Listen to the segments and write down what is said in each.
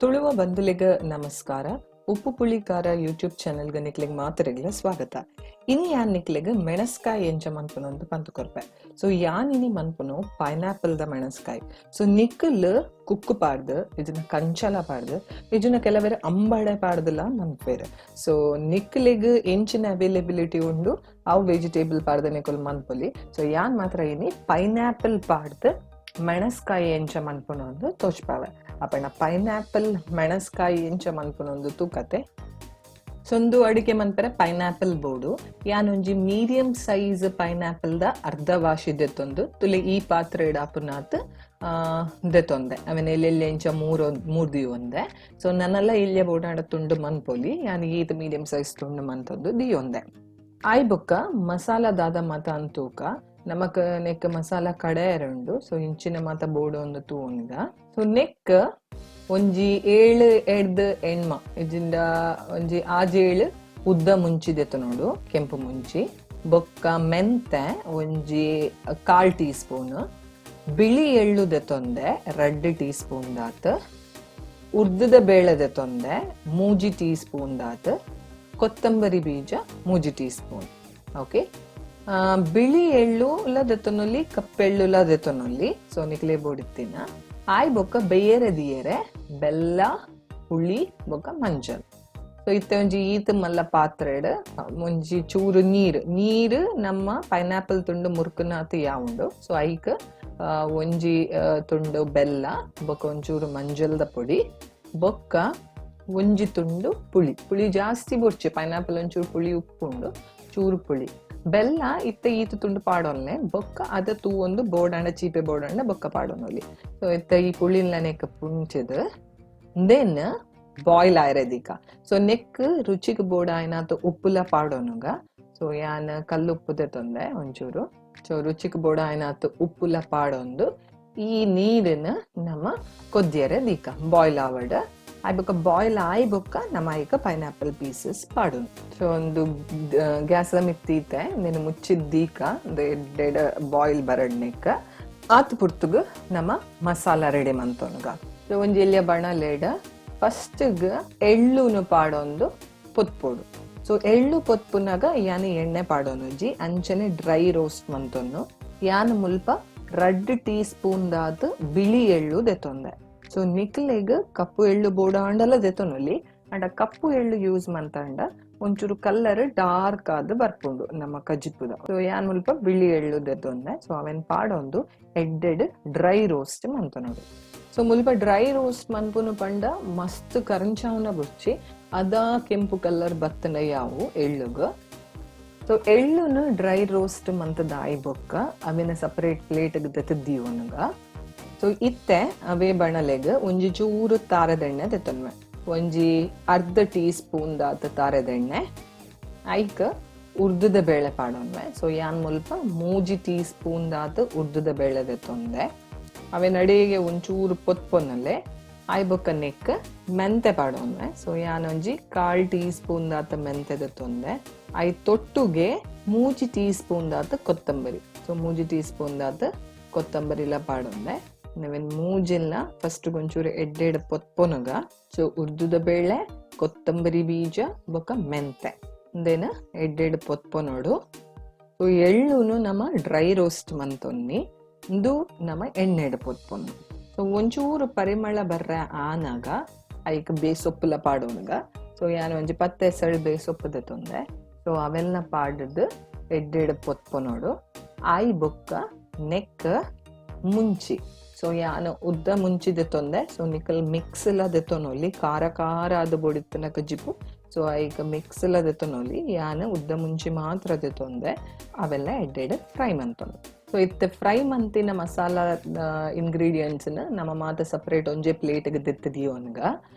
ತುಳುವ ಬಂಧುಲೆಗ್ ನಮಸ್ಕಾರ. ಉಪ್ಪು ಪುಳಿ ಖಾರ ಯೂಟ್ಯೂಬ್ ಚಾನೆಲ್ಗ್ ನಿಕ್ಲೆಗ್ ಮಾತೆರೆಗ್ಲ ಸ್ವಾಗತ. ಇನಿ ಯಾನ್ ನಿಕ್ಲೆಗ್ ಮೆಣಸ್ಕಾಯಿ ಎಂಚ ಮನ್ಪುನು ಅಂದ್ ಪಂತ್ ಕೊರ್ಪೆ. ಸೊ ಯಾನ್ ಇನಿ ಮನ್ಪುನು ಪೈನಾಪಲ್ ದ ಮೆಣಸ್ಕಾಯಿ. ಸೊ ನಿಕ್ಲ್ ಕುಕ್ಕು ಪಾಡ್ದ್, ಇಜ್ಜಿಂಡ ಕಂಚಲ ಪಾಡ್ದ್, ಇಜ್ಜಿಂಡ ಕೆಲವೆರ್ ಅಂಬಡೆ ಪಾಡ್ದ್ಲ ಮನ್ಪುವೆರ್. ಸೊ ನಿಕ್ಲೆಗ್ ಎಂಚಿನ ಅವೈಲೇಬಿಲಿಟಿ ಉಂಡು ಅವು ವೆಜಿಟೇಬಲ್ ಪಾಡ್ದ್ ನಿಕುಲು ಮನ್ಪೊಲಿ. ಸೊ ಯಾನ್ ಮಾತ್ರ ಇನಿ ಪೈನಾಪಲ್ ಪಾಡ್ದ್ ಮೆಣಸ್ಕಾಯಿ ಎಂಚ ಮನ್ಪುನು ಅಂದ್ ತೋಜ್ಪಾವೆ. ಅಪಂಡ ಪೈನಾಪಲ್ ಮೆಣಸ್ಕಾಯಿ ಎಂಚ ಮನ್ಪುನು ಅಂದ್ ತೂಕತೆ. ಸೊ ಉಂದು ಅಡಿಗೆ ಮನ್ಪೆರೆ ಪೈನಾಪಲ್ ಬೋಡು. ಯಾನ್ ಒಂಜಿ ಮೀಡಿಯಂ ಸೈಜ್ ಪೈನಾಪಲ್ ದ ಅರ್ಧ ವಾಶಿ ದೆತ್ತೊಂದು ತುಲೆ ಈ ಪಾತ್ರೆಡ್ ಆಪುನಾತ್ ದೆತ್ತೊಂದೆ. ಅವೆನ್ ಎಲ್ಲೆಲ್ಲೆ ಇಂಚ ಮೂರು ಮೂರ್ದಿ ಒಂದೆ. ಸೊ ನನಲ ಇಲ್ಯ ಬೋಡಾಂಡ ತುಂಡು ಮನ್ಪೊಲಿ. ಯಾನ್ ಈತ್ ಮೀಡಿಯಂ ಸೈಜ್ ತುಂಡು ಮನ್ತೊಂದು ದಿಯೊಂದೆ. ಆಯ್ ಬೊಕ್ಕ ಮಸಾಲ ದಾದ ಮಾತ ಅಂತೂಕ ನಮಕ್ ನೆಕ್ ಮಸಾಲ ಕಡೆಯರೆ ಉಂಡು. ಸೊ ಇಂಚಿನ ಮಾತ ಬೋಡು ಒಂದು ತೂವೊನುಗ. ಸೊ ನೆಕ್ ಒಂಜಿ ಏಳು ಎಡ್ದ್ ಎಣ್ಮ ಇಜ್ಜಿಂಡ ಒಂಜಿ ಆಜೇಳು ಉದ್ದ ಮುಂಚಿ ದೆತ್ತೊನೊಡು, ಕೆಂಪು ಮುಂಚಿ. ಬೊಕ್ಕ ಮೆಂತೆ ಒಂಜಿ ಕಾಲ್ ಟೀ ಸ್ಪೂನ್, ಬಿಳಿ ಎಳ್ಳು ದೆತ್ತೊಂದೆ 2 ಟೀ ಸ್ಪೂನ್ ದಾತ್, ಉರ್ದುದ ಬೇಳೆ ದೆತ್ತೊಂದೆ 3 ಟೀ ಸ್ಪೂನ್ ದಾತ್, ಕೊತ್ತಂಬರಿ ಬೀಜ 3 ಟೀ ಸ್ಪೂನ್. ಓಕೆ, ಬಿಳಿ ಎಳ್ಳು ಲ ದೆತ್ತೊನೊಲಿ, ಕಪ್ಪೆಳ್ಳು ಲ ದೆತ್ತೊನೊಲಿ. ಸೊ ನಿಕ್ಲೆ ಬೋಡಿತ್ತಿನ. ಆಯ್ ಬೊಕ್ಕ ಬೇಯರೆ ದಿಯರೆ ಬೆಲ್ಲ, ಹುಳಿ ಬೊಕ್ಕ ಮಂಜಲ್. ಸೊ ಇತ್ತೆ ಒಂಜಿ ಈತ್ ಮಲ್ಲ ಪಾತ್ರೆಡ್ ಒಂಜಿ ಚೂರು ನೀರ್, ನೀರ್ ನಮ್ಮ ಪೈನಾಪಲ್ ತುಂಡು ಮುರ್ಕುನಾತ್ ಯಾವುಂಡು. ಸೊ ಐಕ್ ಒಂಜಿ ತುಂಡು ಬೆಲ್ಲ ಬೊಕ್ಕ ಒಂಚೂರು ಮಂಜಲ್ದ ಪೊಡಿ ಬೊಕ್ಕ ಒಂಜಿ ತುಂಡು ಪುಳಿ. ಪುಳಿ ಜಾಸ್ತಿ ಬೊರ್ಚಿ, ಪೈನಾಪಲ್ ಒಂಚೂರು ಪುಳಿ ಉಪ್ಪುಂಡು, ಚೂರು ಪುಳಿ ಬೆಲ್ಲ ಇತ್ತೆ ಈತ್ ತುಂಡು ಪಾಡೊನ್ಲೆ. ಬೊಕ್ಕ ಅದ ತೂ ಒಂದು ಬೋಡಾಂಡ ಚೀಪೆ ಬೋಡಾಂಡ ಬೊಕ್ಕ ಪಾಡೊನೊಲಿ. ಸೊ ಇತ್ತೆ ಈ ಪುಳಿನ್ಲ ನೆಕ್ ಪುಂಚದ then boil ಆಯ್ರೆದಿಕ. ಸೊ ನೆಕ್ ರುಚಿಗ್ ಬೋಡಾಯ್ನಾತ್ ಉಪ್ಪುಲ ಪಾಡೊನುಗ. ಸೊ ಯಾನ್ ಕಲ್ಲುಪ್ಪು ದೆತ್ತೊಂದೆ ಒಂಚೂರು. ಸೊ ರುಚಿಗ್ ಬೋಡಾಯ್ನಾತ್ ಉಪ್ಪುಲ ಪಾಡೊಂದು ಈ ನೀರಿನ ನಮ್ಮ ಕೊದ್ಯರೆ ದೀಕ ಬಾಯ್ಲ್ ಆವಡ್. ಆಯ್ ಬೊಕ್ಕ ಬಾಯ್ಲ್ ಆಯ್ ಬೊಕ್ಕ ನಮ್ಮ ಐಕ ಪೈನಾಪಲ್ ಪೀಸಸ್ ಪಾಡೊನು. ಸೊ ಒಂದು ಗ್ಯಾಸ್ ಮಿತ್ತೀತೆ ನೆನ್ ಮುಚ್ಚಿದ್ ದೀಕ ಎಡ್ಡೆಡ್ ಬಾಯ್ಲ್ ಬರಡ್ ನೆಕ್ಕ. ಆತ್ ಪುರ್ತುಗು ನಮ್ಮ ಮಸಾಲ ರೆಡಿ ಮಂತೊನುಗ. ಸೊ ಒಂಜಿ ಎಲ್ಯ ಬಣಲೆಡ್ ಫಸ್ಟ್ ಗ್ ಎಳ್ಳುನು ಪಾಡೊಂದು ಪೊತ್ಪೊಡು. ಸೊ ಎಳ್ಳು ಪೊತ್ಪುನಗ ಯಾನ್ ಎಣ್ಣೆ ಪಾಡೊನುಜಿ, ಅಂಚನೆ ಡ್ರೈ ರೋಸ್ಟ್ ಮಂತೊನ್ನು. ಯಾನ್ ಮುಲ್ಪ 2 ಟೀ ಸ್ಪೂನ್ ದಾತ್ ಬಿಳಿ ಎಳ್ಳು ದೆತ್ತೊಂದೆ. ಸೊ ನಿಕ್ಲೆಗ್ ಕಪ್ಪು ಎಳ್ಳು ಬೋಡಾಂಡಲ ದೆತ್ತೊನೊಲಿ, ಅಂಡ ಕಪ್ಪು ಎಳ್ಳು ಯೂಸ್ ಮಂತಾಂಡ ಒಂಚೂರು ಕಲರ್ ಡಾರ್ಕ್ ಆದ್ ಬರ್ಪುಂಡು ನಮ್ಮ ಕಜಿಪುದ. ಸೊ ಯಾನ್ ಮುಲ್ಪ ಬಿಳಿ ಎಳ್ಳು ದೆತ್ತೊಂದೆ. ಸೊ ಅವೆನ್ ಪಾಡೊಂದು ಎಡ್ಡೆಡ್ ಡ್ರೈ ರೋಸ್ಟ್ ಮಂತೊನೊಡು. ಸೊ ಮುಲ್ಪ ಡ್ರೈ ರೋಸ್ಟ್ ಮನ್ಪುನು ಪಂಡ ಮಸ್ತ್ ಕರಂಚಾವುನ ಬುರ್ಚಿ, ಅದ ಕೆಂಪು ಕಲರ್ ಬತ್ತನ ಯಾವು ಎಳ್ಳುಗ್. ಸೊ ಎಳ್ಳುನು ಡ್ರೈ ರೋಸ್ಟ್ ಮಂತದಾಯಿ ಬೊಕ್ಕ ಅವೆನ ಸಪರೇಟ್ ಪ್ಲೇಟ್ ದೆತ್ತದೀವೊನುಗ. ಸೊ ಇತ್ತೆ ಅವೇ ಬಣಲೆಗ್ ಒಂಜಿ ಚೂರು ತಾರೆದೆಣ್ಣೆ ದೆತ್ತೊನ್ವೆ, ಒಂಜಿ ಅರ್ಧ ಟೀ ಸ್ಪೂನ್ ದಾತ್ ತಾರೆದೆಣ್ಣೆ. ಐಕ್ ಉರ್ದುದ ಬೇಳೆ ಪಾಡೊನ್ವೆ. ಸೊ ಯಾನ್ ಮುಲ್ಪ 3 ಟೀ ಸ್ಪೂನ್ ದಾತ್ ಉರ್ದುದ ಬೇಳೆ ದೆತ್ತೊಂದೆ. ಅವೆ ನಡಿಗೆ ಒಂಚೂರು ಪೊತ್ಪೊನಲೆ. ಆಯ್ ಬೊಕ್ಕ ನೆಕ್ ಮೆಂತೆ ಪಾಡೊನ್ವೆ. ಸೊ ಯಾನ್ ಒಂಜಿ ಕಾಲ್ ಟೀ ಸ್ಪೂನ್ ದಾತ್ ಮೆಂತೆ ದೆತ್ತೊಂದೆ. I ತೊಟ್ಟುಗೆ 3 ಟೀ ಸ್ಪೂನ್ ದಾತ್ ಕೊತ್ತಂಬರಿ. ಸೊ 3 ಟೀ ಸ್ಪೂನ್ ದಾತ್ ಕೊತ್ತಂಬರಿಲ ಪಾಡೊಂದೆ. ನವೆನ್ ಮೂಜೆಲ್ಲ ಫಸ್ಟ್ ಒಂಚೂರು ಎಡ್ಡೆಡ್ ಪೊತ್ಪೊನುಗ. ಸೊ ಉರ್ದುದ ಬೇಳೆ, ಕೊತ್ತಂಬರಿ ಬೀಜ ಬೊಕ್ಕ ಮೆಂತೆ ಇಂದೇನ ಎಡ್ಡೆಡ್ ಪೊತ್ಪೊನೊಡು. ಸೊ ಎಳ್ಳುನು ನಮ್ಮ ಡ್ರೈ ರೋಸ್ಟ್ ಮಂತೊನ್ನಿ, ಇಂದು ನಮ್ಮ ಎಣ್ಣೆಡ್ ಪೊತ್ಪೊನು. ಸೊ ಒಂಚೂರು ಪರಿಮಳ ಬರ್ರೆ ಆನಾಗ ಐಕ್ ಬೇಸೊಪ್ಪುಲ ಪಾಡೊನುಗ. ಸೊ ಯಾನ್ ಒಂಜಿ 10 ಎಸಳ್ ಬೇಸೊಪ್ಪು ದೆತ್ತೊಂದೆ. ಸೊ ಅವೆಲ್ಲ ಪಾಡದ್ ಎಡ್ಡೆಡ್ ಪೊತ್ಪೊನೊಡು. ಆಯ್ ಬೊಕ್ಕ ನೆಕ್ ಮುಂಚಿ. ಸೊ ಯಾನ್ ಉದ್ದ ಮುಂಚಿ ದೆತ್ತೊಂದೆ. ಸೊ ನಿಕಲ್ ಮಿಕ್ಸ್ ಎಲ್ಲ ದೆತ್ತೊನೊಲಿ, ಖಾರ ಖಾರ ಆದ್ ಬೊಡಿತ್ತನ ಕಜಿಪು. ಸೊ ಐಕ್ ಮಿಕ್ಸ್ ಎಲ್ಲ ದೆತ್ತೊನೊಲಿ. ಯಾನ್ ಉದ್ದ ಮುಂಚಿ ಮಾತ್ರ ದೆತ್ತೊಂದೆ. ಅವೆಲ್ಲ ಎಡ್ಡೆಡ್ ಫ್ರೈ ಮಂತೊಂದು. ಸೊ ಇತ್ತೆ ಫ್ರೈ ಮಂತಿನ ಮಸಾಲ ಇಂಗ್ರೀಡಿಯೆಂಟ್ಸ್ ನಮ್ಮ ಮಾತ ಸಪರೇಟ್ ಒಂಜೆ ಪ್ಲೇಟ್ ಗ್ ದೆತ್ತದೀವೊನ್ಗ.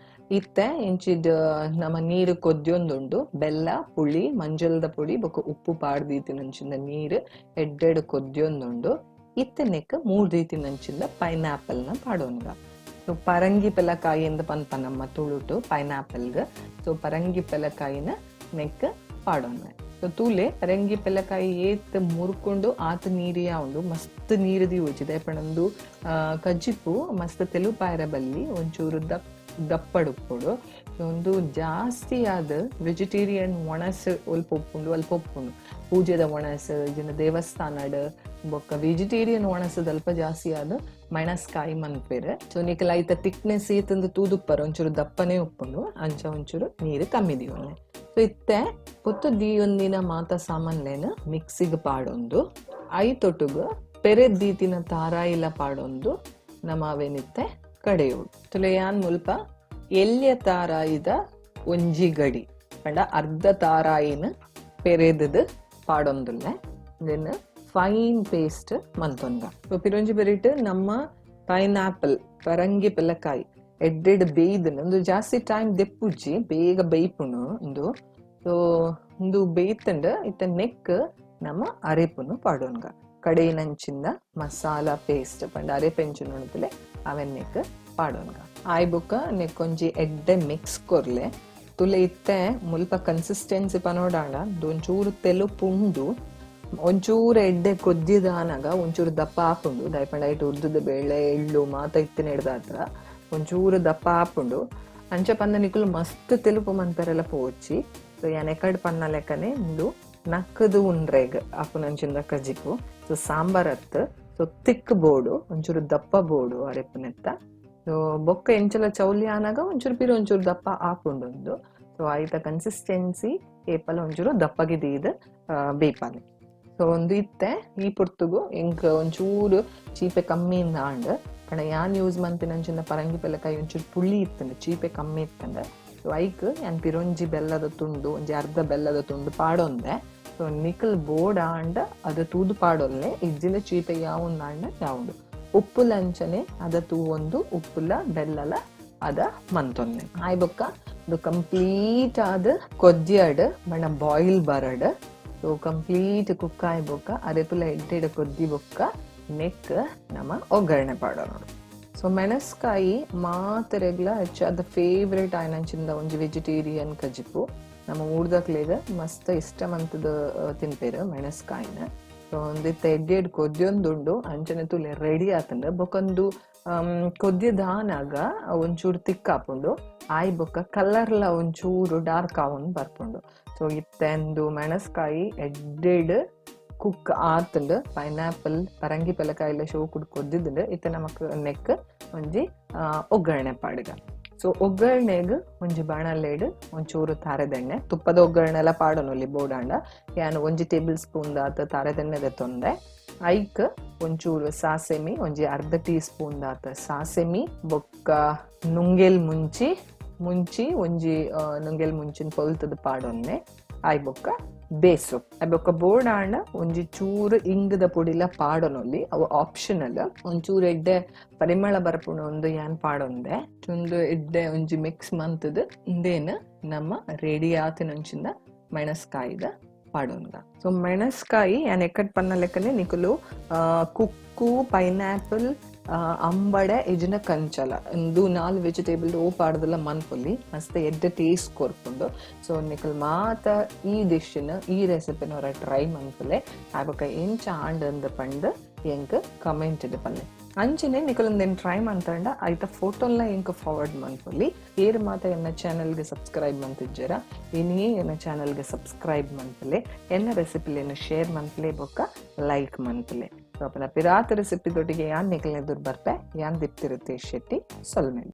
ಇತ್ತೆ ಇಂಚಿಡ್ ನಮ್ಮ ನೀರು ಕೊದ್ಯೊಂದುಂಡು. ಬೆಲ್ಲ, ಪುಳಿ, ಮಂಜಲ್ದ ಪೊಡಿ ಬೊಕ್ಕ ಉಪ್ಪು ಪಾಡ್ದೀತಿನಂಚಿಂದ ನೀರು ಎಡ್ಡೆಡ್ ಕೊದ್ಯೊಂದುಂಡು. ಇತ್ತೆ ನೆಕ್ 3 ರೀತಿನಂಚಿಂದ ಪೈನಾಪಲ್ ನ ಪಾಡೊನ್ಗ. ಸೊ ಪರಂಗಿ ಪೆಲಕಾಯಿ ಎಂದು ಪನ್ಪ ನಮ್ಮ ತುಳುಟು ಪೈನಾಪಲ್ಗ್. ಸೊ ಪರಂಗಿ ಪೆಲಕಾಯಿನ ನೆಕ್ ಪಾಡೊನ್ವೆ. ಸೊ ತೂಲೆ ಪರಂಗಿ ಪೆಲಕಾಯಿ ಏತ್ ಮುರ್ಕೊಂಡು ಆತ್ ನೀರಿಯಾ ಉಂಡು, ಮಸ್ತ್ ನೀರು ದೀವೊಚಿ. ದಾಯೆ ಪಂಡ ಕಜ್ಜಿಪು ಮಸ್ತ್ ತೆಲುಪಾಯರ ಬಲ್ಲಿ, ಒಂಚೂರು ದಪ್ಪ ದಪ್ಪಡ್ ಉಪ್ಪೊಡು. ಉಂದು ಜಾಸ್ತಿ ಆದ್ ವೆಜಿಟೇರಿಯನ್ ಒಣಸ್ ಒಲ್ಪ ಉಪ್ಪುಂಡು ಅಲ್ಪ ಉಪ್ಪುಂಡು. ಪೂಜೆದ ಒಣಸ್ ಇಜ್ಜಿಂಡ ದೇವಸ್ಥಾನಡ್ ಬೊಕ್ಕ ವೆಜಿಟೇರಿಯನ್ ಒಣಸದಲ್ಪ ಜಾಸ್ತಿ ಆದ್ ಮೆಣಸ್ಕಾಯಿ ಮನ್ಪೆರ್. ಸೊ ನಿಕಲ್ ಐತ ಥಿಕ್ನೆಸ್ ಏತಂದು ತೂದುಪ್ಪರ ಒಂಚೂರು ದಪ್ಪನೇ ಉಪ್ಪುಂಡು, ಅಂಚ ಒಂಚೂರು ನೀರು ಕಮ್ಮಿ ದೀವೊನ್ಲೆ. ಸೊ ಇತ್ತೆ ಪೊತ್ತು ದೀಯೊಂದಿನ ಮಾತ ಸಾಮಾನ್ಲೇನ್ ಮಿಕ್ಸಿಗ್ ಪಾಡೊಂದು ಐತೊಟ್ಟುಗು ಪೆರೆದ್ ದೀತಿನ ತಾರಾಯಿಲ ಪಾಡೊಂದು ನಮ ಅವೇನಿತ್ತೆ ಕಡೆಯೋಡು. ತುಲೆ ಯಾನ್ ಮುಲ್ಪ ಎಲ್ಯ ತಾರಾಯಿದ ಒಂಜಿ ಗಡಿ ಪಂಡ ಅರ್ಧ ತಾರಾಯಿನ ಪೆರೆದ್ ಪಾಡೊಂದುಲ್ಲೆ. ಇಂದೆನ್ ಫೈನ್ ಪೇಸ್ಟ್ ಮಂತೊಂದ. ಪಿರೊಂಜಿ ಬೆರಿಟ್ ನಮ್ಮ ಪೈನಾಪಲ್ ಪರಂಗಿ ಪೆಲಕಾಯಿ ಎಡ್ಡೆಡ್ ಬೇಯ್ದುಂಡು. ಉಂದು ಜಾಸ್ತಿ ಟೈಮ್ ದೆಪ್ಪುಜ್ಜಿ, ಬೇಗ ಬೇಯ್ಪುಂಡು ಉಂದು. ಸೊ ಉಂದು ಬೇಯ್ತುಂಡು. ಇತ್ತೆ ನೆಕ್ ನಮ್ಮ ಅರೆಪುನು ಪಾಡೊನ್ಗ. ಕಡೆಯಿನಂಚಿಂದ ಮಸಾಲ ಪೇಸ್ಟ್ ಪಂಡ ಅರೆಪೆಂಚಿನ ಉಂತುಲೆ ಅವೆನ್ ನೆಕ್ ಪಾಡೊನ್ಗ. ಆಯ್ ಬೊಕ್ಕ ನೆಕ್ಕೊಂಜಿ ಎಡ್ಡೆ ಮಿಕ್ಸ್ ಕೊರ್ಲೆ. ತುಲೆ ಇತ್ತೆ ಮುಲ್ಪ ಕನ್ಸಿಸ್ಟೆನ್ಸಿ ಪನೋಡಾಂಡ ಒಂಚೂರು ತೆಲುಪುಂಡು, ಒಂಚೂರು ಎಡ್ಡೆ ಕೊದ್ದಿದಾನಗ ಒಂಚೂರು ದಪ್ಪ ಆಪುಂಡು. ದಾಯೆಪಂಡ ಐಟ್ ಉದ್ದುದ ಬೇಳೆ ಎಳ್ಳು ಮಾತ ಇತ್ತಿನ ಹಿಡ್ದಾತ್ರ ಒಂಚೂರು ದಪ್ಪ ಆಪುಂಡು. ಅಂಚ ಪಂದ ನಿಕುಲು ಮಸ್ತ್ ತೆಲುಪು ಮನ್ಪೆರೆಲ್ಲ ಪೋವೊಚ್ಚಿ. ಸೊ ಯಾನ್ ಎಕಡ್ ಪನ್ನ ಲೆಕ್ಕನೆ ಉಂದು ನಕ್ಕದು ಉಂಡ್ರೆಗ್ ಆಪುನಂಚಿಂದ ಕಜಿಪು. ಸೊ ಸಾಂಬಾರ್ ಅತ್. ಸೊ ತಿಕ್ ಬೋಡು, ಒಂಚೂರು ದಪ್ಪ ಬೋಡು ಅರೆಪುನೆತ್ತ. ಸೊ ಬೊಕ್ಕ ಎಂಚಲ ಚೌಲಿ ಆನಾಗ ಒಂಚೂರು ಪಿರ ಒಂಚೂರು ದಪ್ಪ ಆಪುಂಡು ಉಂದು. ಸೊ ಐತ ಕನ್ಸಿಸ್ಟೆನ್ಸಿ ಏಪಲ ಒಂಚೂರು ದಪ್ಪಗೆ ದೀದ್ ಬೇಪಾಲೆ. ಸೊ ಒಂದು ಇತ್ತೆ ಈ ಪೊರ್ತುಗು ಎಂಕ್ ಒಂಚೂರು ಚೀಪೆ ಕಮ್ಮಿ ಆಂಡ್. ಪಂಡ ಯಾನ್ ಯೂಸ್ ಮಂತಿನಂಚಿನ ಪರಂಗಿ ಪೆಲಕಾಯಿ ಒಂಚೂರು ಪುಳಿ ಇತ್ತಂಡ್, ಚೀಪೆ ಕಮ್ಮಿ ಇತ್ತಂಡ್. ಸೊ ಐಕ್ ಯಾನ್ ಪಿರೊಂಜಿ ಬೆಲ್ಲದ ತುಂಡು, ಒಂಜಿ ಅರ್ಧ ಬೆಲ್ಲದ ತುಂಡು ಪಾಡೊಂದೆ. ಸೊ ನಿಕಲ್ ಬೋರ್ಡ್ ಆಂಡ ಅದು ತೂದು ಪಾಡೊಲ್ಲೆ, ಇಜ್ಜಿಂಡ ಚೀಪೆ ಯಾವುಂದಾಂಡ ಯಾವುಂಡು. ಉಪ್ಪುಲ ಅಂಚನೆ ಅದ ತೂವೊಂದು ಉಪ್ಪುಲ ಬೆಲ್ಲಲ ಅದ ಮಂತೊನ್ನೆ. ಆಯ್ ಬೊಕ್ಕ ಅದು ಕಂಪ್ಲೀಟ್ ಆದ್ ಕೊದ್ಯಡ್ ಬಣ್ಣ ಬಾಯ್ಲ್ ಬರಡ್. ಸೊ ಕಂಪ್ಲೀಟ್ ಕುಕ್ ಆಯ್ ಬೊಕ್ಕ ಅರೆಪುಲ ಎಡ್ಡೆಡ್ ಕೊದ್ದಿ ಬೊಕ್ಕ ನೆಕ್ ನಮ ಒಗ್ಗರಣೆ ಪಾಡೋಣ. ಸೊ ಮೆಣಸ್ಕಾಯಿ ಮಾತೆರೆಗ್ಲ ಹೆಚ್ಚಾದ ಫೇವ್ರೇಟ್ ಆಯ್ನಂಚಿಂದ ಒಂಜಿ ವೆಜಿಟೇರಿಯನ್ ಕಜಿಪು. ನಮ್ಮ ಊರ್ದಕ್ಲೆಗ್ ಮಸ್ತ್ ಇಷ್ಟ ಮಂತದ ತಿನ್ಪೇರು ಮೆಣಸ್ಕಾಯಿನ. ಸೊ ಒಂದಿತ್ತ ಎಡ್ಡೆಡ್ ಕೊದ್ಯೊಂದುಂಡು ಅಂಚನೆ ತುಲೆ ರೆಡಿ ಆತಂಡ. ಬೊಕೊಂದು ಕೊದ್ಯದಾನಾಗ ಒಂಚೂರು ತಿಕ್ ಆಪುಂಡು. ಆಯ್ ಬೊಕ್ಕ ಕಲರ್ಲ ಒಂಚೂರು ಡಾರ್ಕ್ ಆವೊಂದು ಬರ್ಪುಂಡು. ಸೊ ಇತ್ತೆಂದು ಮೆಣಸ್ಕಾಯಿ ಎಡ್ಡೆಡ್ ಕುಕ್ ಆತಂಡ್, ಪೈನಾಪಲ್ ಪರಂಗಿ ಪೆಲಕಾಯಿಲ ಶೋಕುಡು ಕೊದ್ದಿದ್ಂಡ್. ಇತ್ತೆ ನಮಕ್ ನೆಕ್ ಒಂಜಿ ಒಗ್ಗರಣೆ ಪಾಡುಗ. ಸೊ ಒಗ್ಗರಣೆಗ್ ಒಂಜಿ ಬಾಣಲೆಡ್ ಒಂಚೂರು ತಾರೆದೆಣ್ಣೆ, ತುಪ್ಪದ ಒಗ್ಗರಣೆ ಎಲ್ಲ ಪಾಡೊನೊಲಿ ಬೋಡಾಂಡ. ಯಾನ್ ಒಂಜಿ ಟೇಬಲ್ ಸ್ಪೂನ್ ದಾತ್ ತಾರೆದೆಣ್ಣೆ ದೆತ್ತೊಂದೆ. ಐಕ್ ಒಂಚೂರು ಸಾಸೆಮಿ, ಒಂಜಿ ಅರ್ಧ ಟೀ ಸ್ಪೂನ್ ದಾತ್ ಸಾಸೆಮಿ, ಬೊಕ್ಕ ನುಂಗೆಲ್ ಮುಂಚಿ ಮುಂಚಿ ಒಂಜಿ ನುಂಗೆಲ್ ಮುಂಚಿನ ಪೊಲ್ತದ ಪಾಡೊನ್ನೆ. ಆಯ್ ಬೊಕ್ಕ ಬೇಸು. ಆಯ್ ಬೊಕ್ಕ ಬೋಡಾಂಡ ಒಂಜಿ ಚೂರು ಇಂಗದ ಪೊಡಿಲ ಪಾಡೊನೊಲಿ, ಅವು ಆಪ್ಷನಲ್. ಒಂಚೂರು ಎಡ್ಡೆ ಪರಿಮಳ ಬರ್ಪುಂಡು ಒಂದು ಯಾನ್ ಪಾಡೊಂದೆ. ಚುಂದು ಎಡ್ಡೆ ಒಂಜಿ ಮಿಕ್ಸ್ ಮಂತದ ಇಂದೇನ್ ನಮ್ಮ ರೆಡಿ ಆತಿನಂಚಿಂದ ಮೆಣಸ್ಕಾಯಿದ ಪಾಡೊನ್ಗ. ಸೊ ಮೆಣಸ್ಕಾಯಿ ಯಾನ್ ಎಕ್ಕಟ್ ಪನ್ನ ಲೆಕ್ಕನೆ ನಿಕುಲು ಕುಕ್ಕು, ಪೈನಾಪಲ್, ಅಂಬಡೆ ಇಜ್ಜಿಂಡ ಕಂಚಲ ಇಂದು 4 ವೆಜಿಟೇಬಲ್ ಓ ಪಾಡ್ದಲ ಮನ್ಪೊಲಿ, ಮಸ್ತ್ ಎಡ್ಡೆ ಟೇಸ್ಟ್ ಕೊರ್ಪುಂಡು. ಸೊ ನಿಕುಲು ಮಾತ ಈ ಡಿಶ್ನ ಈ ರೆಸಿಪಿನ ಹೊರ ಟ್ರೈ ಮನ್ಪುಲೆ. ಆಯ್ ಬೊಕ್ಕ ಎಂಚ ಆಂಡ್ ಅಂದ್ ಪಂದ್ ಎಂಕ್ ಕಮೆಂಟ್ ಪನ್ಲೆ. ಅಂಚನೆ ನಿಕುಲು ಉಂದೆನ್ ಟ್ರೈ ಮಂತಂಡ ಐತ ಫೋಟೋಲ ಎಂಕ್ ಫಾರ್ವರ್ಡ್ ಮನ್ಪೊಲಿ. ಏರ್ ಮಾತ ಎನ್ನ ಚಾನೆಲ್ಗೆ ಸಬ್ಸ್ಕ್ರೈಬ್ ಮಂತಿಜ್ಜೆರ ಇನಿಯೇ ಎನ್ನ ಚಾನೆಲ್ಗೆ ಸಬ್ಸ್ಕ್ರೈಬ್ ಮನ್ಪುಲೆ, ಎನ್ನ ರೆಸಿಪಿಲೆನ್ ಶೇರ್ ಮನ್ಪುಲೆ ಬೊಕ್ಕ ಲೈಕ್ ಮನ್ಪುಲೆ. ಸೊ ಅಪನ ಪಿರಾತ ರೆಸಿಪಿ ದೊಟ್ಟಿಗೆ ಯಾನ್ ನಿಕಲ್ನ ಎದುರು ಬರ್ಪೆ. ಯಾನ್ ದೀಪ್ತಿ ರಿತೇಶ್ ಶೆಟ್ಟಿ ಸೊಲ್ಮೆಲು.